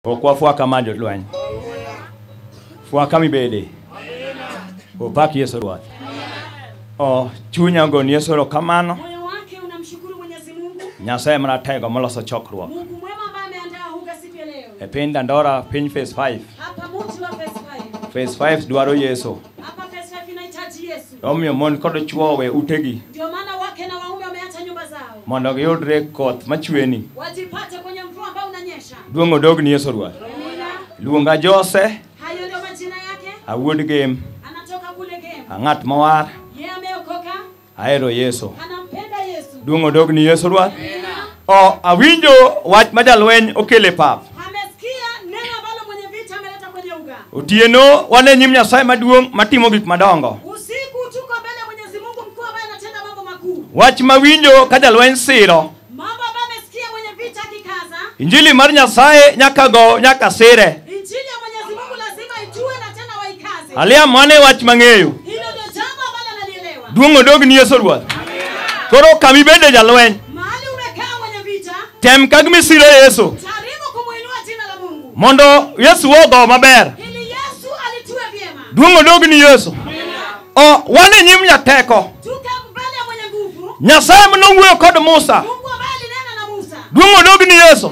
Ok wafwa kama jolweny. Fwa kama ibede. Opak Yesu Ruoth. O chunya ogoni Yesu erokamano. Moyo wake unamshukuru Mwenyezi Mungu. Nyasaye maratego moloso chokruok. Mungu mwema ambaye ameandaa huga siku ya leo. E piny Dandora, piny Phase 5. Hapa mji wa Phase 5. Phase 5 dwaro Yesu. Hapa Phase 5 inahitaji Yesu. Omiyo mon kod chwo we utegi. Ndio maana wake na waume wameacha nyumba zao. Mondo giyudre koth machweni. Wajipate kwenye mvua ambao unanyesha. Duong' odog ni Yesu Ruoth. Amina. Luonga Jose. Hayo ndio majina yake. Awuod Gem. Anatoka kule Gem. Ang'at mowar. Yeye ameokoka. Ahero Yesu. Anampenda Yesu. Duong' odog ni Yesu Ruoth. Amina. O awinjo wach ma jalweny okele pap. Amesikia neno ambalo mwenye vita ameleta kwenye uga. Otieno wan e nyim Nyasaye maduong' matimo gik madongo. Usiku tuko mbele ya Mwenyezi Mungu mkuu ambaye anatenda mambo makuu. Wach mawinjo ka jalweny siro. Mambo ambayo amesikia mwenye vita akikaza. Injili mar Nyasaye nyaka go nyaka sire. Injili ya Mwenyezi Mungu lazima ijue na tena waikaze. Alia mane wach mang'eyo. Hilo ndio jambo ambalo analielewa. Duong' odog ni Yesu Ruoth. Koro kamibede jalweny. Mahali umekaa mwenye vita, Tem ka gimisiro Yesu. jaribu kumuinua jina la Mungu. Mondo Yesu ogo maber. Ili Yesu alitue vyema. Duong' odog ni Yesu. O wan e nyim nyateko. Tuko mbele ya mwenye nguvu. Nyasaye manowuoyo kod Musa. Mungu ambaye alinena na Musa. Duong' odog ni Yesu.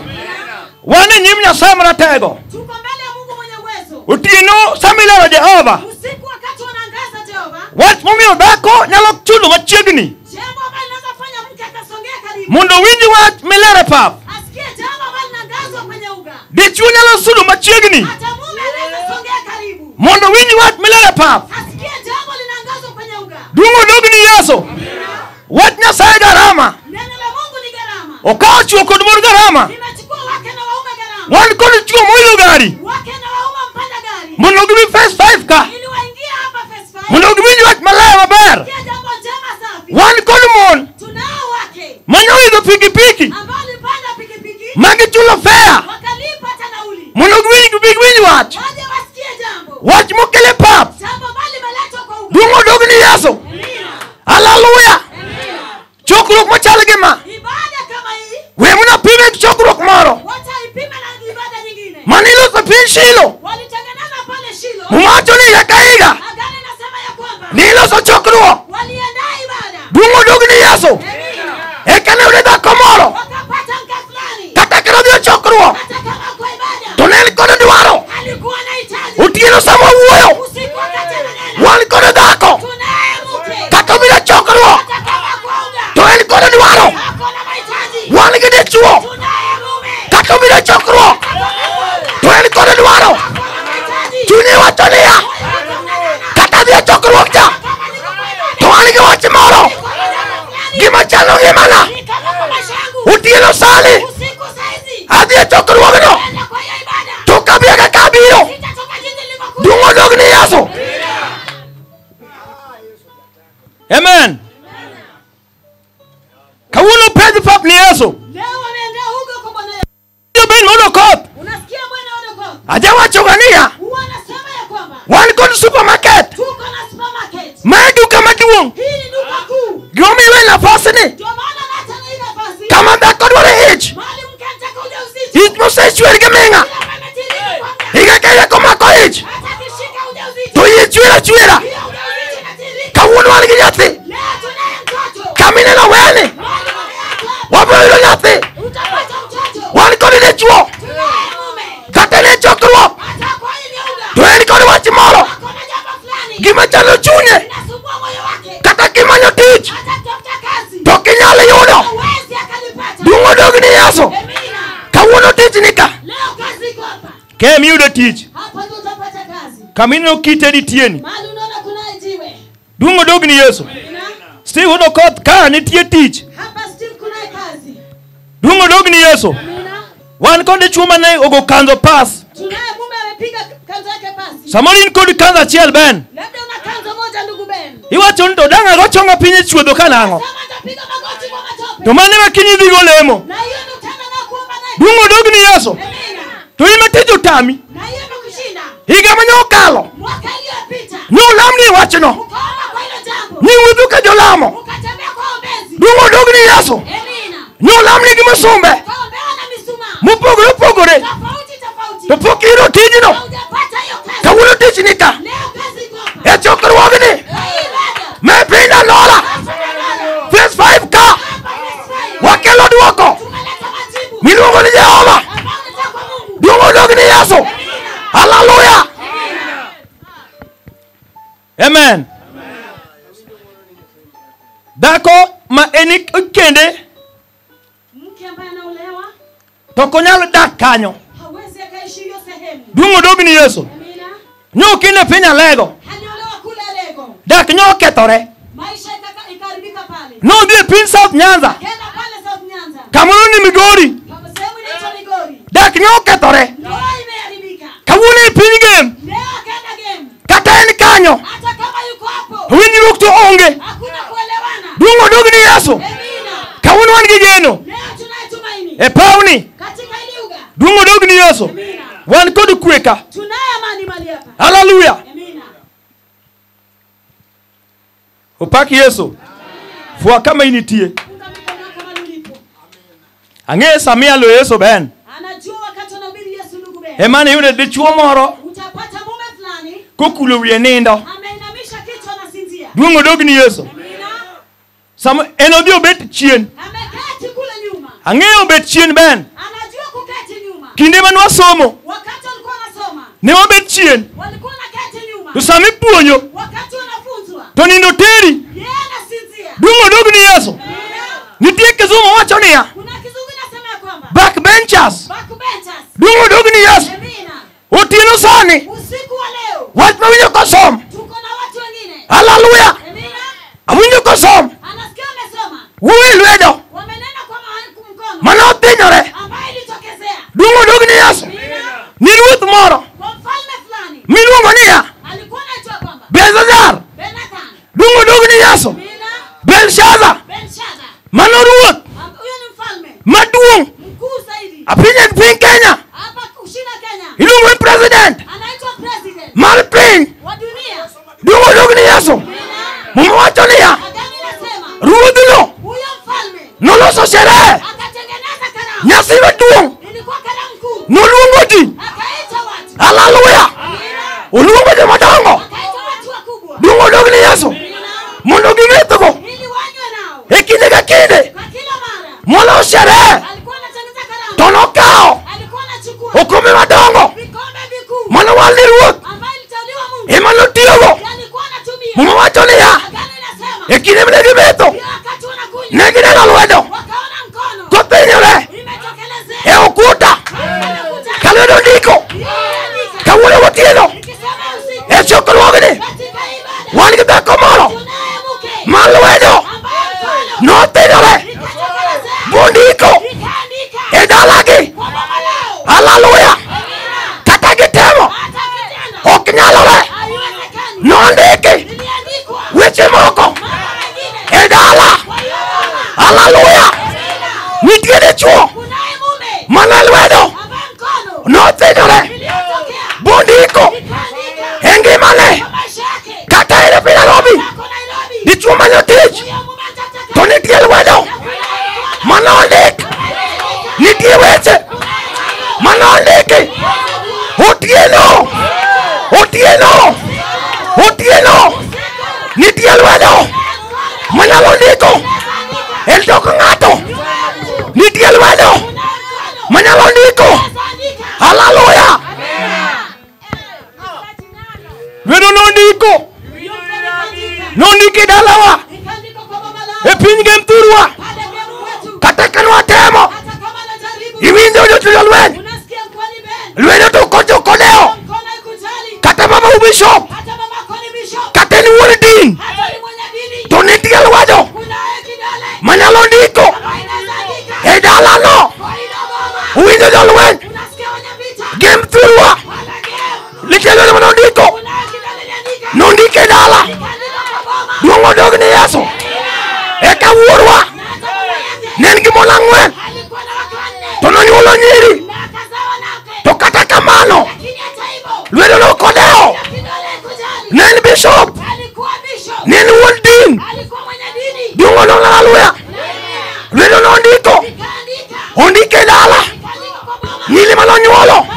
Wan e nyim Nyasaye maratego. Tuko mbele ya Mungu mwenye uwezo. Otieno sama ilero Jehova. Usiku wakati wanaangaza Jehova, Wach momiyo dhako nyalo chulo machiegni. jambo ambalo linaweza fanya mke akasongea karibu. Mondo owinj wach milero e pap. Asikie jambo ambalo linaangazwa kwenye uga. Dichuo nyalo sudo machiegni. Hata mume anaweza songea karibu. Mondo owinj wach milero e pap. Asikie jambo linaangazwa kwenye uga. Duong' odog ni Yesu. Wach Nyasaye garama. Neno la Mungu ni gharama. Okawo chuo kod mon garama. Limechukua wake na waume gharama. Wan kod chuo moidho gari. Wake na waume mpanda gari. Mondo gibi Phase 5 ka. Ili waingie hapa Phase 5. Mondo giwinj wach maler maber. Sikia jambo njema safi. Wan kod mon Tunao wake manyoidho pikipiki ambao walipanda pikipiki magichulo fare wakalipa hata nauli. mondo giwinj wach. Waje wasikie jambo. Wach mokel e pap. Jambo ambalo limeletwa kwa uga. Duong' odog ni Yesu. Amina. Haleluya. Amina. Chokruok machal gi ma. Ibada kama hii We mondo apime gi chokruok moro. wataipima na ibada nyingine. Maniloso piny Shilo. Walitengeneza pale Shilo. Muma wacho ni higa ka higa. Agano inasema ya kwamba Niloso chokruok. waliandaa ibada. Duong' odog ni Yesu. Amina. Eka ne oyudo dhako moro. Wakapata mke fulani. Kata kane odhi e chokruok. Hata kama kwa ibada To ne en kod dwaro. alikuwa anahitaji. Otieno sama wuoyo. Usiku wakati ananena. Wan kod dhako. Tunaye mke. Kata obiro e chokruok. Hata kama kwa uga. To en kod dwaro. Ako na mahitaji. Wan gi dichuo. Tunaye mume. Kata obiro e chokruok. Hata kama kwa uga. To en kod dwaro. Ako na mahitaji. Chunye wacho niya. Moyo wake unanena. Kata adhi e chokruok cha. Kama niko kwa ibada. To an gi wach moro. Niko na jambo fulani. Gima chalo ngimana. Ni kama kwa maisha yangu. Otieno sani. Usiku saizi. Adhi e chokruogno. Nenda kwa hiyo ibada. To kabiyo kaka abiro. Sitatoka jinsi nilivyokuja. Duong' odog ni Yesu. Amen. Kawuono pedh pap ni Yesu. Leo wameandaa huko kwa Bwana Yesu. Ben mondo koth. Unasikia Bwana Odokoth? Ajawacho ga niya. Huwa anasema ya kwamba Wan kod supermarket. tuko na supermarket. Ma e duka maduong'. Hii ni duka kuu. Gimomiyo iwe nafasni. Ndio maana hata na hii nafasi. Kama dhako dwaro ich. Mahali mke anataka ujauzito. Ich mosechwer gi ming'a. Kila ambaye ametiririka kwa muda. Higa ka higa komako ich. Hata akishika ujauzito. To ich chwer achwera. Hiyo ujauzito inatiririka. Kawuono wan gi nyathi. Leo tunaye mtoto. Kamineno weni. Mahali wameachwa hapa. Wabiro yudo nyathi. Utapata mtoto. Wan kod dichuo. Tunaye mume. Kata ne chokruok. Hata kwa hii ni uga. To en kod wach moro. Ako na jambo fulani. Gima chando chunye. Inasumbua moyo wake. Kata kimanyo tich. Hata kutafuta kazi. To ok inyal yudo. Hawezi akalipata. Duong' odog ni Yesu. Amina. Kawuono tich ni ka. Leo kazi iko hapa. Kem iyudo tich. Hapa ndio utapata kazi. Kamineno kite nitieni. Mahali unaona kuna jiwe. Duong' odog ni Yesu. Amina. Steve Odokoth ka nitie tich. Hapa Steve kuna kazi. Duong' odog ni Yesu. Amina. Wan kod dichuo mane ogo kanzo pas. Tunaye mume amepiga kanzo yake pasi. Samoro in kod kanzo achiel Ben. Labda una kanzo moja ndugu Ben. Iwacho ni to dang' ago chonga piny e chuodho ka nang'o. Sema atapiga magoti kwa matope. To mano ema kiny idhigo lemo. Na hiyo ndio utaenda nayo kuomba naye. Duong' odog ni Yesu. Amina. To in ma tich otami. Na hiyo imekushinda. Higa mane okalo. Mwaka iliyopita. Nolamni wachno. Ukaomba kwa hilo jambo. Niwuotho ka jolamo. Ukatembea kwa ombezi. Duong' odog ni Yesu. Amina. Nolamni gi misumbe. Ukaombewa na mishumaa. Mopogore opogore. Tofauti tofauti. To pok iyudo tijno. Haujapata hiyo kazi. Kawuono tich ni ka. Leo kazi iko hapa. E chokruogni. Kwa hii ibada. Me piny Dalola. Hapa Dalola. Phase 5 ka. Hapa phase 5. Wakelo duoko. Tumeleta majibu. Miluongo ni Jehova. Ambao unatoka kwa Mungu. Duong' odog ni Yesu. Amina. Hallelujah. Amen. Dhako ma en kende Mke ambaye anaolewa to ok onyal dak kanyo. hawezi akaishi hiyo sehemu. Duong' odog ni Yesu. Amina. Nyokine piny Alego. Aliolewa kule Alego. Dak nyokethore. Maisha ikaharibika pale. Nodhi e piny South Nyanza. Kenda pale South Nyanza. Kamoro ni Migori. Kama sehemu inaitwa Migori. Dak nyokethore. Ndoa imeharibika. Kawuono e piny Gem. Leo akaenda game. Kata en kanyo. Hata kama yuko hapo. Winjruok to onge. Hakuna kuelewana. Duong' odog ni Yesu. Amina. Kawuono wan gi geno. Leo tunaye tumaini. E pawni. Katika hili uga. Duong' odog ni Yesu. Amina. Wan kod kwe ka. Tunaye amani mahali hapa. Hallelujah. Amina. Opak Yesu. Fwa kama initie. Funga mikono yako mahali ulipo. Ang'e samia lo Yesu ben. Anajua wakati anahubiri Yesu ndugu Ben. Ema ne yudo dichuo moro Utapata mume fulani kokulo wiye nindo. ameinamisha kichwa na sinzia. Duong' odog ni Yesu. Amina. Sama en odhi obet chien. Ameketi kule nyuma. Ang'eyo obet chien ben. Anajua kuketi nyuma. Kinde mane wasomo Wakati walikuwa wanasoma, ne wabet chien. walikuwa wanaketi nyuma. To sama ipuonjo Wakati wanafunzwa, to nindo teri. yeye anasinzia. Duong' odog ni Yesu. Amina. Nitie kizungu wacho niya. Kuna kizungu inasema ya kwamba Backbenchers. backbenchers. Duong' odog ni Yesu. Amina. Otieno sani. Usiku wa leo Wach mawinjo kosom. tuko na watu wengine. Hallelujah. Amina. Awinjo kosom. Anasikia amesoma. Wuoyi lwedo. Wamenena kwa mkono Mane othinyore. ambaye ilitokezea. Duong' odog ni Yesu. Amina. Ni ruoth moro Kwa mfalme fulani miluongo niya alikuwa anaitwa kwamba Belshazzar. Benathan. Duong' odog ni Yesu. Amina. Belshazzar. Belshazzar. Mano ruoth Huyo ni mfalme maduong' mkuu zaidi apiny piny Kenya. hapa kushinda Kenya. Iluongo ni president Anaitwa president mar piny. wa dunia. Duong' odog ni Yesu. Amina. Muma wacho niya Agano inasema ruodhno huyo mfalme noloso sherehe akatengeneza karamu. nyasi maduong' Ilikuwa karamu kuu. noluongo ji. Akaita watu. Haleluya. Amina. Oluongo jomadongo. Akaita watu wakubwa. Duong' odog ni Yesu Amina. mondo gimethgo Ili wanywe nao. e kinde ka kinde Kwa kila mara molos sherehe alikuwa anatengeneza karamu. to nokawo Alikuwa anachukua okombe madongo vikombe vikuu manowal ni ruoth ambayo iliteuliwa Mungu. ema notiyogo. Alikuwa anatumia. Muma wacho niya Agano inasema e kinde mane gimetho hiyo wakati wanakunywa ne gineno lwedo wakaona mkono kothinyore imetokelezea e ukuta pale ukutani. ka lwedo ndiko. Hiyo iliandika. Kawuono gotieno Ikisema usiku e chokruogni katika ibada wan gi dhako moro tunaye mke ma lwedo ambaye mkono nothinyore ikatokelezea bondiko ikaandika e dalagi. kwa baba lao. Haleluya. Amina. Kata gitemo Hata kitendo ok nyalore. haiwezekani. Nondiki Iliandikwa weche moko mambo mengine e dala. kwa hiyo baba. Haleluya. Amina. Nitie dichuo Kunaye mume mane lwedo ambaye mkono nothinyore iliyotokea bondiko ikaandika e ngimane. kwa maisha yake. Kata en e piny Nairobi Ako Nairobi. dichuo manyo tich Huyo mume atataka to nitie lwedo na kunaye mkono manondik. ambaye Nitie weche manondiki. Otieno. Otieno. Otieno. Nitie lwedo manyalo ndiko e tok ng'ato. Nitie lwedo manyalo ndiko. Haleluya. Lwedo nondiko. Nondiko e dalawa e piny Gem thurwa. Kata ka nwatemo iwinjo jotelo lweny lwedo to kochokodewo kata mama bishop kata en wuon din to nitie lwedo manyalo ndiko e dalano. Uwinjo jolweny Gem thurwa nitie lwedo manondiko. Nondiko e dala. Duong' odog ni Yesu. Eka wuorwa ne en gi mon ang'wen to nonyuolo nyiri to kata kamano lwedo nokodewo. Ne en bishop ne en wuon din. Duong' odog haleluya. Lwedo nondiko. Ondiko e dala. Nyiri manonyuolo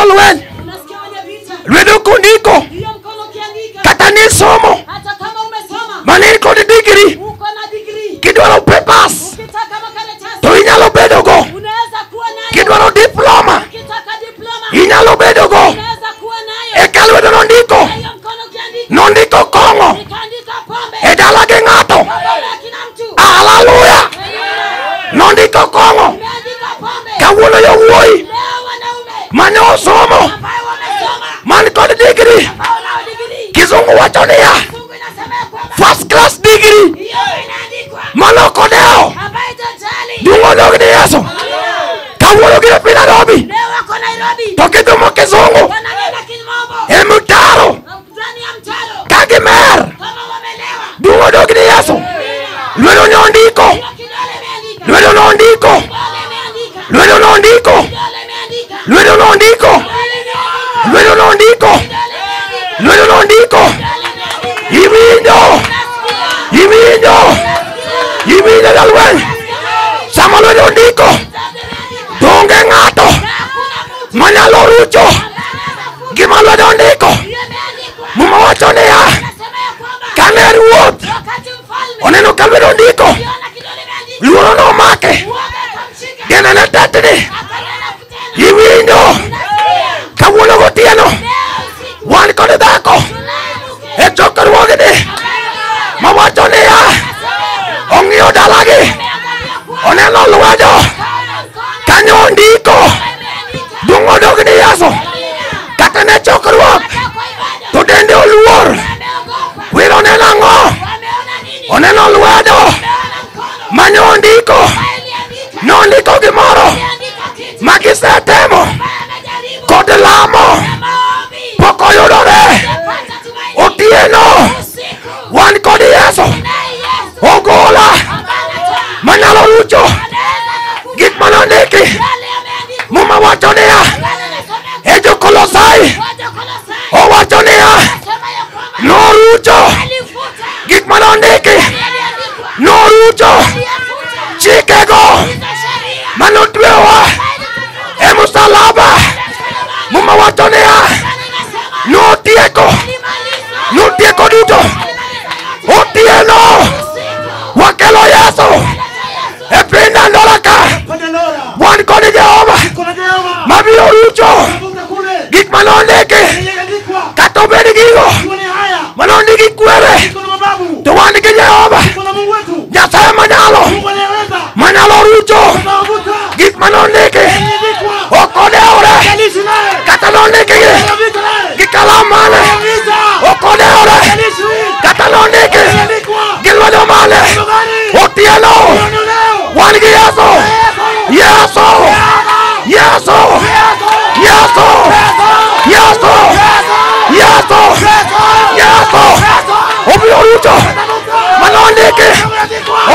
jolweny. Unasikia wenye vita. Lwedo kondiko. Hiyo mkono ukiandika. Kata ni somo. Hata kama umesoma. Mane kod degree. Uko na degree. Kidwaro papers. Ukitaka makaratasi. To inyalo bedogo. Unaweza kuwa nayo. Kidwaro diploma. Ukitaka diploma. Inyalo bedogo. Unaweza kuwa nayo. Eka lwedo nondiko. Hiyo mkono ukiandika. Nondiko kong'o. Nikaandika pombe. E dala gi ng'ato. Baba kina mtu. Haleluya. Nondiko kong'o. Nimeandika pombe. Kawuono yawuoyi. Leo wanaume Mane osomo. ambao wamesoma, Man kod degree. ambao wanao degree. Kizungu wacho niya. Mungu inasema ya kwamba First class degree. hiyo inaandikwa Mano ok odewo. ambayo itajali. Duong' odog ne Yesu. Kawuono gin e piny Nairobi. Leo wako Nairobi To githumo kizungu. wananena kimombo E mtaro. ndani ya mtaro Ka gimer. kama wamelewa. Duong' odog ne Yesu. Lwedo nondiko. Hiyo kidole imeandika, Lwedo nondiko. kidole imeandika, Lwedo nondiko. kidole imeandika, Lwedo nondiko. kidole imeandika, Lwedo nondiko. kidole imeandika, Lwedo nondiko. kidole imeandika. Iwinjo. Nasikia, Iwinjo. Iwinjo jalweny. Sama lwedo ondiko. kidole imeandika. To onge ng'ato Hakuna mtu manyalo rucho gima lwedo ondiko. hiyo imeandikwa. Muma wacho niya. Nasema ya kwamba Kane ruoth wakati mfalme oneno ka lwedo ondiko. aliona kidole imeandikwa, Luoro nomake. uoga ukamshika, Gene ne tetni. akanena tena. Iwinjo. Nasikia Kawuono gotieno. leo usiku Wan kod dhako tunaye mke e chokruogni mawacho niya. Ong'iyo dalagi. ameangalia kwa Oneno lwedo. kaona mkono Kanyo ondiko. imeandika. Duong' odog ne Yesu. Kata ne chokruok. Hata kwa ibada To dende oluor. wameogopa, Wiro oneno ang'o? wameona nini? Oneno lwedo. Wameona mkono Mane ondiko. ambaye iliandika, Nondiko gimoro. iliandika kitu Magisetemo. ambaye amejaribu Kod lamo. na maombi Pok oyudore. yapata tumaini. Otieno. Usiku Wan kod Yesu. naye Yesu Ogola. ambaye anatoa, Manyalo rucho. anaweza akafuta Gik manondiki. yale yameandikwa. Muma wacho niya. Bwana anasema E jo-Kolosai. waja Kolosai Owacho niya. anasema ya kwamba Norucho. alifuta Gik manondiki. yaliandikwa, Norucho. aliyafuta Chikego. hizo sheria Manotwewa. ambaye E musalaba. Muma wacho niya. Bwana anasema Notieko. alimaliza, Notieko duto. alimaliza yote. Otieno. Usiku Wakelo Yesu. aleta Yesu E piny Andora ka. Pandalora. Wan kod Jehova. Kuna Jehova. Mabiro rucho. Vuta kule. Gik manondiki. Yaliandikwa. Kata obed gigo. Tuone haya. Manondiki kwere. Kuna mababu. To wan gi Jehova. Kuna Mungu wetu. Nyasaye manyalo. Mungu anayeweza. Manyalo rucho. Tunavuta. Gik manondiki. Yaliandikwa. Ok odewore. Jalishi naye. Kata nondiki gi. Vita naye. Gi kalam mane. Vita. Ok odewore. Jalishi. Kata nondiki. Yaliandikwa. Gi lwedo mane. Gani? Otieno. Ni leo. Wan gi Yesu. Yesu. Yesu. Yesu. Yesu. Yesu. Yesu. Obiro rucho. Manondiki.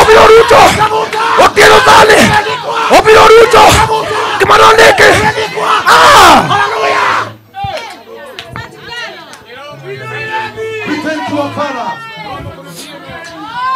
Obiro rucho. Otieno sani. Obiro rucho. Gima nondiki. Ah! We thank you, our Father.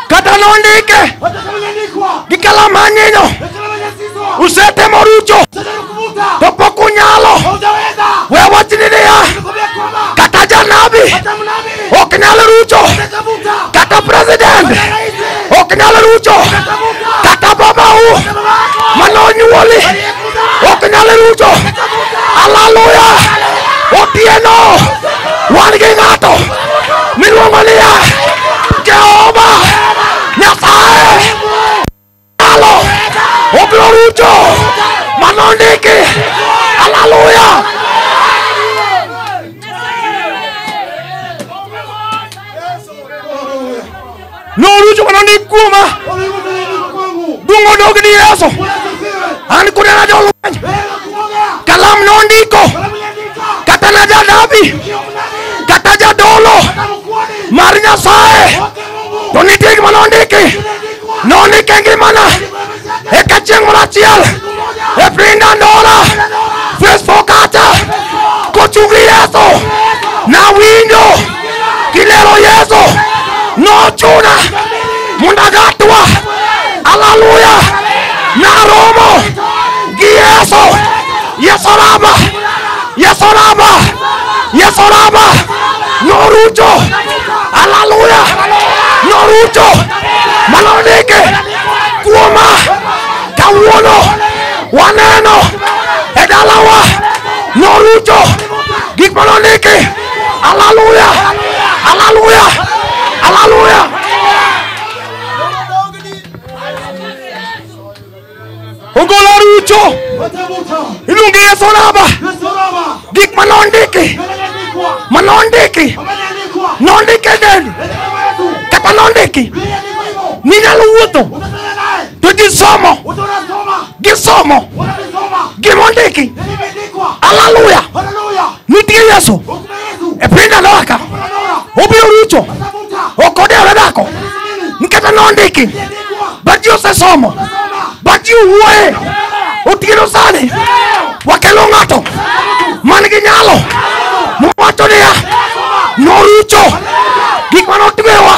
Kata nondike. Hata kama imeandikwa. Gi kalam mar nyinyo. Kama imejasizwa. Usetemo rucho. Sasa kuvuta. To pok unyalo. Haujaweza. We awachni niya. Nikwambia kwamba Kata janabi. hata mnabii Ok nyal rucho. atavuta. Kata president. Rais Ok nyal rucho. atavuta. Kata babau. Baba yako Manonyuoli. aliyekuzaa Ok nyal rucho. Haleluya. Otieno. Wan gi ng'ato. Miluongo niya. Jehova. Nyasaye. Nyalo. Obiro rucho. Manondiki. Haleluya. Norucho manondik kuoma. Ulimwengu unaandikwa kwangu. Duong' odog ni Yesu. Bwana asifiwe. An kunena jolweny. Wewe kuongea. Kalam nondiko. Kalamu iliandika. Kata na janabi. Sio mnabii. Kata jadolo. Hata mkuhani. Mar Nyasaye. Wote Mungu. To nitie gima nondiki. Iliandikwa. Nondike ngimana. Eka chieng' moro achiel. Siku moja. E piny Dandora. Verse 4 kacha. Kochung' gi Yesu. Nawinjo. Kilero Yesu. Nochuna. Mondo agatwa. Haleluya. Naromo. Gi Yesu. Yesu rama. Yesu Msalaba norucho. Haleluya. Norucho. Manondike kuoma kawuono waneno e dalawa norucho gik manondiki. Haleluya. Haleluya. Haleluya. Ogola rucho. Iluonge Yesu Raba. Gik manondiki. Manondiki. Nondike den. Kata nondiki. Ninyalo wuotho. To ji somo. Gisomo. Gimondiki. Haleluya. Nitie Yesu. E piny Naloka. Obiro rucho. Ok odewore dhako. Nikech nondiki. But ji osesomo. But ji wuoye. Otieno sani. Wakelo ng'ato. Man gi nyalo. Mowacho niya. Norucho. Gik manotwewa.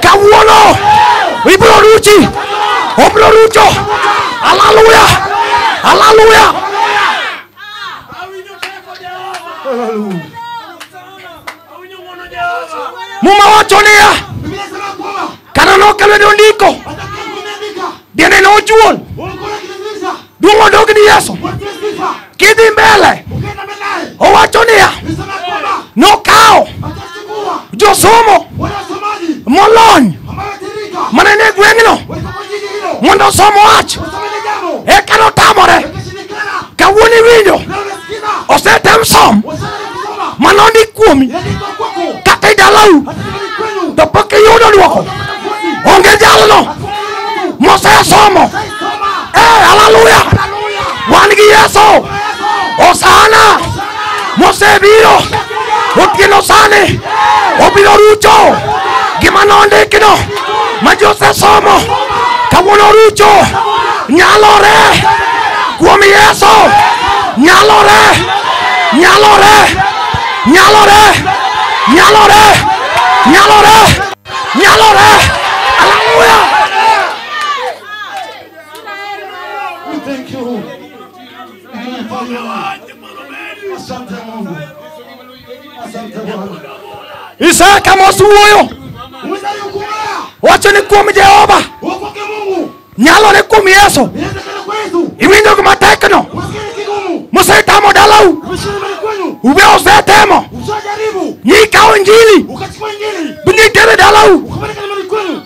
Kawuono. Ibiro ruchi. Obiro rucho. Haleluya. Haleluya. Muma wacho niya. Kata nokelo ndiko. Diende nojuol. Duong' odog ni Yesu. Kidhi mbele. Owacho niya. Nokawo josomo molony mane nie gweng'no mondo osom wach. Eka notamore. Kawuono iwinjo. Osetem som manondik kuomi kata e dalau to pok iyudo duoko. Onge jalno mosesomo. Haleluya. Wan gi Yesu. Hosana. Mosebiro. Otieno sani. Obiro rucho. Gima nondikno ma ji osesomo. Kawuono rucho. Nyalore. Kuom Yesu. Nyalore. Nyalore. Nyalore. Nyalore. Nyalore. Nyalore. Haleluya. We thank you. Asante Mungu. Asante Bwana. Isaka mosewuoyo. Wacho ni kuom Jehova. Nyalore kuom Yesu. Iwinjo gima tekno. Mosetamo dalau. Ube osetemo. Nikawo injili. Binitere dalau.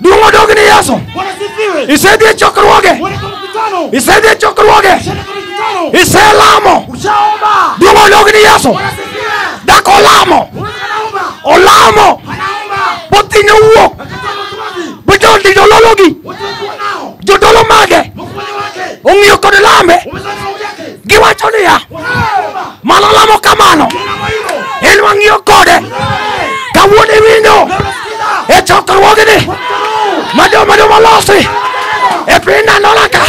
Duong' odog ni Yesu. Isedhi e chokruoge. Isedhi e chokruoge. Iselamo. Duong' odog ni Yesu. Dhako olamo. Olamo. Botinyo wuok. Jodolo gi. Jodolo mage. Ong'iyo kod lambe. Giwacho niya. Mano lamo kamano. En wang'iyo kode. Kawuono iwinjo. E chokruogni. Ma joma joma losi. E piny Naloka.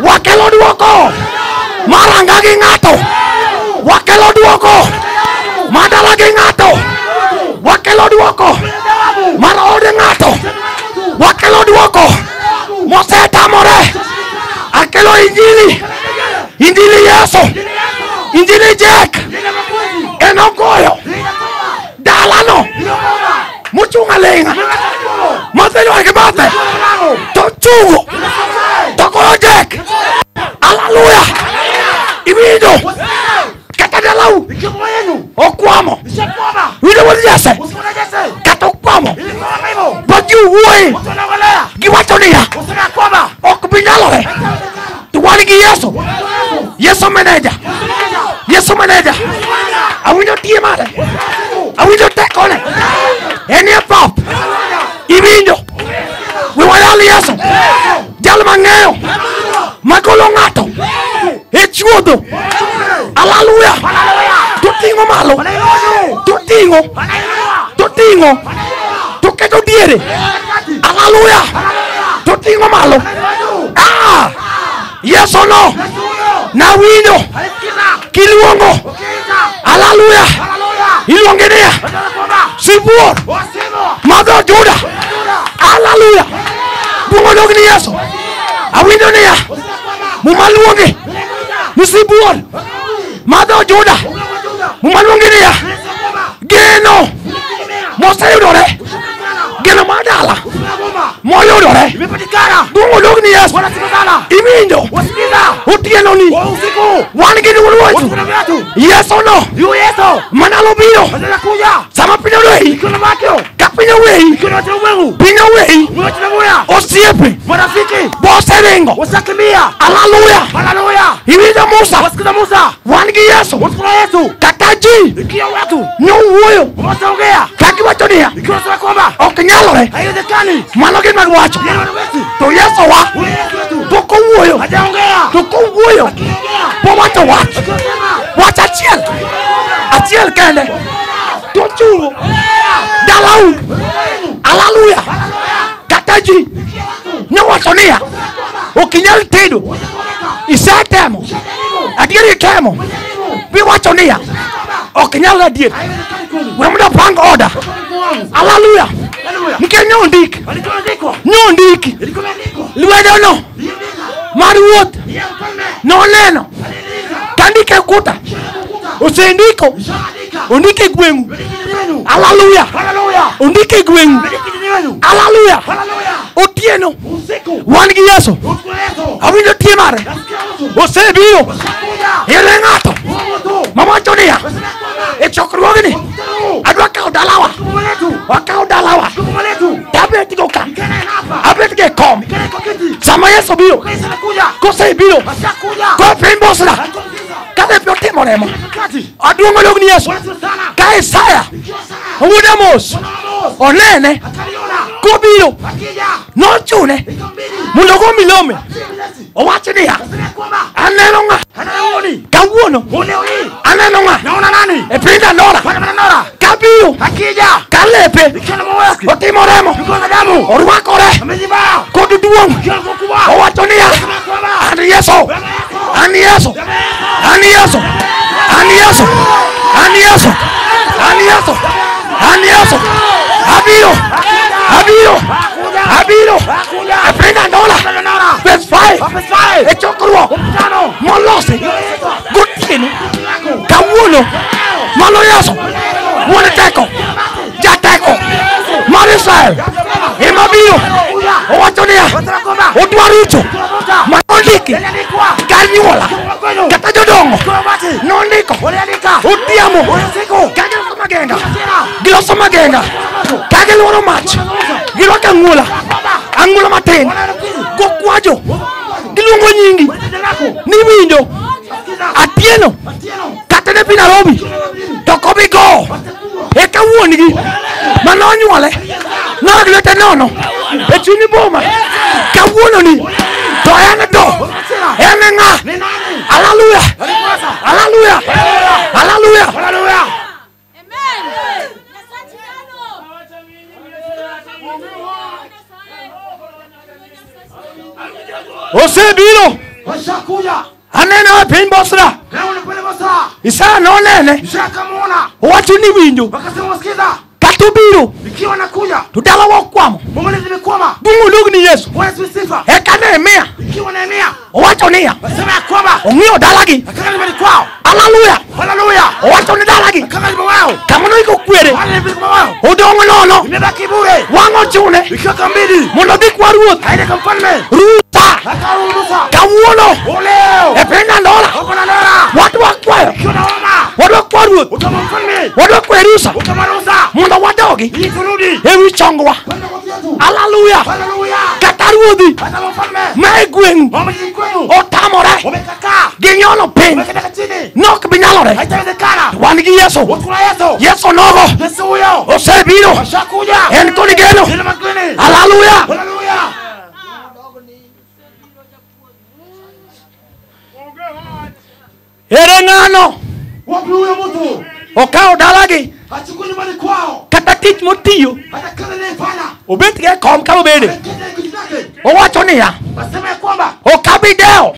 Wakelo duoko. Maranga gi ng'ato. Wakelo duoko. Madala gi ng'ato. Wakelo duoko. Mar od ng'ato. Wakelo duoko. Mosetamore. Akelo injili. Injili Yesu. Injili Jack. En ogoyo. Dalano. Mochung' aling'a. Modhi gi bathe. To chungo. To goyo Jack. Haleluya. Iwinjo. Kata dalau. Okwamo. Winjo wuod Jesse. Kata okwamo. But ji wuoye. Giwacho niya. Ok bi nyalore. To wan gi Yesu. Yesu meneja. Yesu meneja. Awinjo tie mare. Awinjo tekone. En e pap. Iwinjo. We wayal Yesu. Jal mang'eyo. Magolo ng'ato. E chuodho. Haleluya. Toting'o malo. Toting'o. Toting'o. Toketo diere. Haleluya. Toting'o malo. Ah! Yesu no. Nawinjo. Kiluongo. Haleluya. Iluonge niya. Sibuor. Madho Juda. Haleluya. Duong' odog ni Yesu. Awinjo niya. Muma luonge. Ni sibuor. Madho Juda. Muma luonge niya. Geno moseyudore. Geno mar dala moyudore. Duong' odog ni Yesu. Iwinjo otieno ni wan gi duong' Yesu no manalo biro sama piny oweyi ka piny oweyi piny oweyi osiepe boseringo. Haleluya. Iwinjo Musa wan gi Yesu kata ji nowuoyo kagiwacho niya ok nyalore mano gima giwacho to Yesu wa pok owuoyo to kowuoyo bowacho wach wach achiel achiel kende to chungo dalau. Haleluya. Kata ji nowacho niya ok inyal tedo isetemo adier itemo biwacho niya ok nyal adier we mondo pang order. Haleluya. Nikech nondik nondiki lwedono mar ruoth noneno kandike kuta osendiko ondike gweng'u. Haleluya. Ondike gweng'u. Haleluya. Otieno wan gi Yesu. Awinjo tie mare osebiro ere ng'ato mawacho niya e chokruogni adwa kawo dalawa wakawo dalawa tabet go ka abet go e kom sama Yesu biro kosebiro kopiny Bosra kane piny otimo remo aduong' odog ni Yesu ka Isaya wuod Amos onene kobiro nochune mondo ogo milome owach niya aneno ng'a kawuono aneno ng'a e piny Dandora kabiro kalepe otimo remo orwakore kod duong' owacho niya an Yesu an Yesu an Yesu an Yesu an Yesu an Yesu an Yesu abiro abiro abiro e piny Dandora verse 5 e chokruok molosi gotieno kawuono mano Yesu wuon teko jateko mar Israel ema biro owacho niya odwa rucho manondiki kanyuola kata jodongo nondiko odhiambo kagiloso magenga giloso magenga kagiluoro mach girwako ang'ula ang'ula matin gokwajo giluongo nyingi niwinjo Atieno kata ne piny Nairobi to ok obi gowo eka wuon-gi manonyuole norak lwete nono e chuny boma kawuononi to en to en ng'a. Haleluya. Haleluya. Haleluya. Osebiro anene e piny Bosra Isaya nonene owacho ni winjo kata obiro to dalawa okwamo duong' odog ni Yesu eka Nehemia owacho niya ong'iyo dalagi. Haleluya. Owacho ni dalagi kama noiko kwere odong' nono wang' ochune mondo odhi kwa ruoth rusa kawuono e piny Dandora wadwa kwayo wadwa kwa ruoth wadwa kwayo rusa mondo wadogi e wi chongwa. Haleluya. Kata ruodhi ma e gweng'u otamore ginyono piny nok bi nyalore wan gi Yesu. Yesu nogo osebiro en kod geno. Haleluya. Ere ng'ano okawo dalagi kata tich motiyo obet gi e kom kama obede owacho niya ok abi dewo.